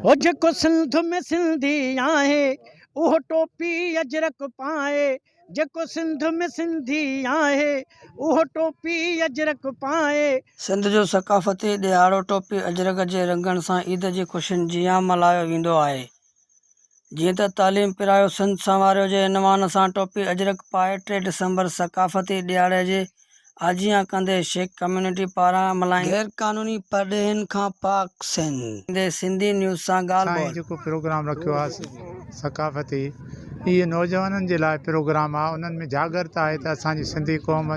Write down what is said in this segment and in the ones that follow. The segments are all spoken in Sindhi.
هو جيڪو سنڌ ۾ سنڌي آهي، اهو ٽوپي اجرڪ پائي. جيڪو سنڌ ۾ سنڌي آهي، اهو ٽوپي اجرڪ پائي. سنڌ جو ثقافتي ڏهاڙو ٽوپي اجرڪ جي رنگن سان عيد جي خوشين جيان ملهايو ويندو آهي. جيئن ته تعليم پرايو سنڌ سنواريو جي عنوان سان ٽوپي اجرڪ پائي ٽي ڊسمبر ثقافتي ڏهاڙي جي آجيان ڪندي شيخ ڪميونٽي پاران ملهائيندي غير قانوني پرڏيهين کان پاڪ سنڌ. ڪندي سنڌي نيوز سان ڳالهه سائين ٻولهه. جيڪو پروگرام رکيو آ ثقافتي اهي نوجوانن جي لاء پروگرام آ انهن ۾ جاڳرتا آهي ته اسان جي سنڌي قوم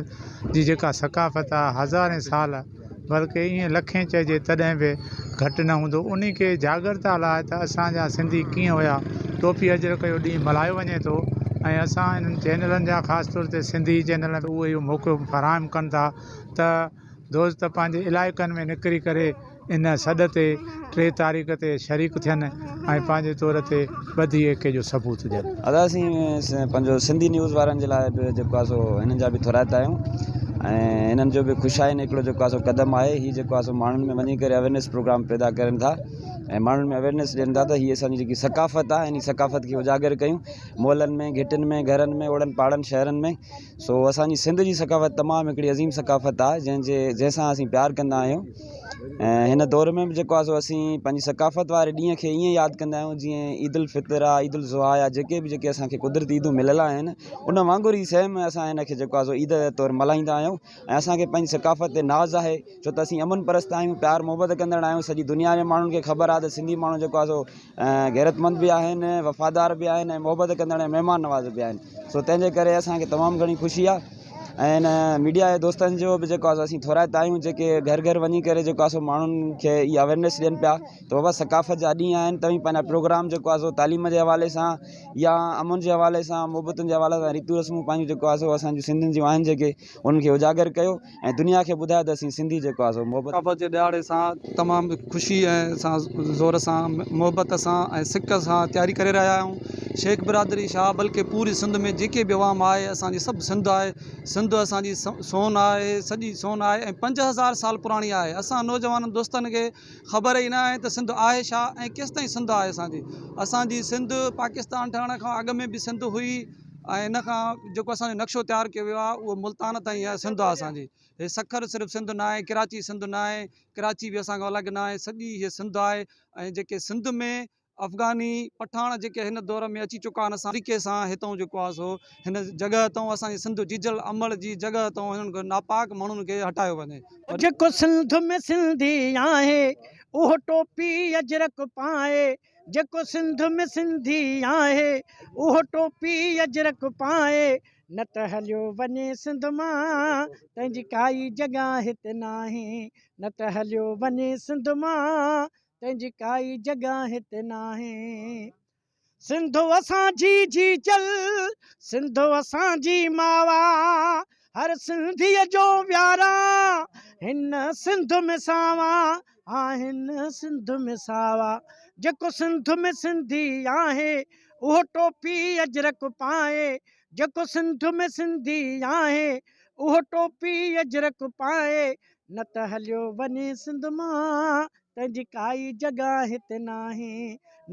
جي جيڪا ثقافت آ هزارين سال بلڪه ائين لکين چئجي تڏهن به گهٽ نه هوندو انهي کي جاڳرتا لاء ته اسان جا سنڌي ڪيئن هيا ٽوپي اجرڪ جو ڏينهن ملهايو وڃي ٿو ۽ اسان انهن چينلن جا خاص طور تي سنڌي چينل اهي اهو موقعو فراهم ڪن ٿا ته دوست پنهنجي علائقن ۾ نڪري ڪري ان سڏ تي ٽي تاريخ تي شريڪ ٿين ۽ پنهنجي طور تي ٻڌي ايڪي جو ثبوت ڏين. ادا اسين پنهنجو سنڌي نيوز وارن جي لاء به جيڪو آهي سو هنن جا به ٿورائتا آهيون ۽ هنن جو به خوش آئين هڪڙو جيڪو آهي سو قدم آهي هي جيڪو آهي سو ماڻهن ۾ وڃي ڪري اويرنيس پروگرام پيدا ڪرن ٿا ۽ ماڻهن ۾ اويرنيس ڏين ٿا ته هي اسان جي جيڪي ثقافت آهي ان ثقافت کي اجاگر ڪيون محلن ۾ گهٽين ۾ گهرن ۾ اوڙن پاڙن شهرن ۾ سو اسان جي سنڌ جي ثقافت تمام هڪڙي عظيم ثقافت آهي جنهن جي جنهن سان اسين پيار ڪندا آهيون ۽ هن دور ۾ به جيڪو آهي سو اسين پنهنجي ثقافت واري ڏينهن کي ائين ياد ڪندا آهيون جيئن عيد الفطر آهي عيد الاضحيٰ آهي جيڪي به جيڪي اسان کي قدرتي عيدون مليل آهن ان وانگر ئي سيم اسان هن کي جيڪو آهي سو عيد طور ملهائيندا آهيون ۽ اسان کي پنهنجي ثقافت تي ناز آهي ڇو ته اسين امن پرست آهيون پيار محبت ڪندڙ آهيون سڄي دنيا ۾ ماڻهن کي خبر آهي ته سنڌي ماڻهو جيڪو آهي سو غيرتمند به آهن وفادار به آهن ۽ محبت ڪندڙ ۽ مهمان نواز به آهن سو تنهن جي ڪري اسان کي تمام گهڻي خوشي آهي ۽ هن ميڊيا جي دوستن جو به جيڪو آهي اسين ٿورائتا آهيون جيڪي گهر گهر وڃي ڪري جيڪو آهي سو ماڻهن کي اها اويرنيس ڏين پيا ته بابا ثقافت جا ڏينهن آهن توهين پنهنجا پروگرام جيڪو آهي سو تعليم جي حوالي سان يا امن جي حوالي سان محبتن جي حوالي سان ريتون رسمون پنهنجون جيڪو آهي سو اسان جون سنڌين جون آهن جيڪي انهن کي اجاگر ڪيو ۽ دنيا کي ٻڌايو ته اسين سنڌي جيڪو آهي سو محبت. ثقافت جي ڏهاڙي سان تمام خوشي ۽ سان زور سان محبت سان ۽ سڪ سان تياري ڪري رهيا آهيون شيخ برادري ڇا بلڪه پوري سنڌ ۾ جيڪي به عوام آهي اسان جي سڀ سنڌ آهي سنڌ اسان جي سون آهي سڄي سون آهي ۽ 5000 سال پراڻي آهي اسان نوجوانن دوستن کي خبر ئي نه آهي ته سنڌ آهي ڇا ۽ ڪيستائين سنڌ آهي اسان جي اسان جي سنڌ پاڪستان ٺهڻ کان اڳ ۾ به سنڌ هئي ۽ ان کان جيڪو اسان جو نقشو تيار ڪيو ويو آهي اهو ملتان تائين آهي سنڌ آهي اسان جي هي سکر صرف سنڌ نه آهي ڪراچي سنڌ نه آهي ڪراچي به اسان کان الڳ نه آهي سڄي هي سنڌ آهي ۽ جيڪي سنڌ ۾ افغاني پٺاڻ جيڪي هن دور ۾ اچي چڪا آهن اسان طريقي سان هتان جيڪو آهي سو هن جڳهه تان اسان جي سنڌ جيجل امڙ جي جڳهه تان هنن ناپاڪ ماڻهن کي هٽايو وڃي. جيڪو سنڌ ۾ سنڌي آهي اهو ٽوپي اجرڪ پائي جيڪو سنڌ ۾ سنڌي آهي اهو ٽوپي اجرڪ پائي نه ته هليو وڃي سنڌ مان تنهنجي ڪائي جڳهه هت ناهي نه ته هليو وڃي سنڌ مان تنهنجي ڪائي جڳهه هت ناهي سنڌ اسان جي جيجل سنڌ اسان جي ماوا هر سنڌيء جو ويارا هن سنڌ ۾ ساوا آهن سنڌ ۾ ساوا جيڪو سنڌ ۾ سنڌي آهي اهو ٽوپي اجرڪ پائي جيڪو سنڌ ۾ سنڌي آهي اهو ٽوپي اجرڪ پائي نه ته هليو وڃي سنڌ مان تنهنجي ڪائي جڳهه هت ناهي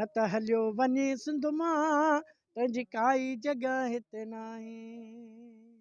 نه ته هليو وڃي سنڌ مان تنهنجي ڪائي جڳهه هت ناهي.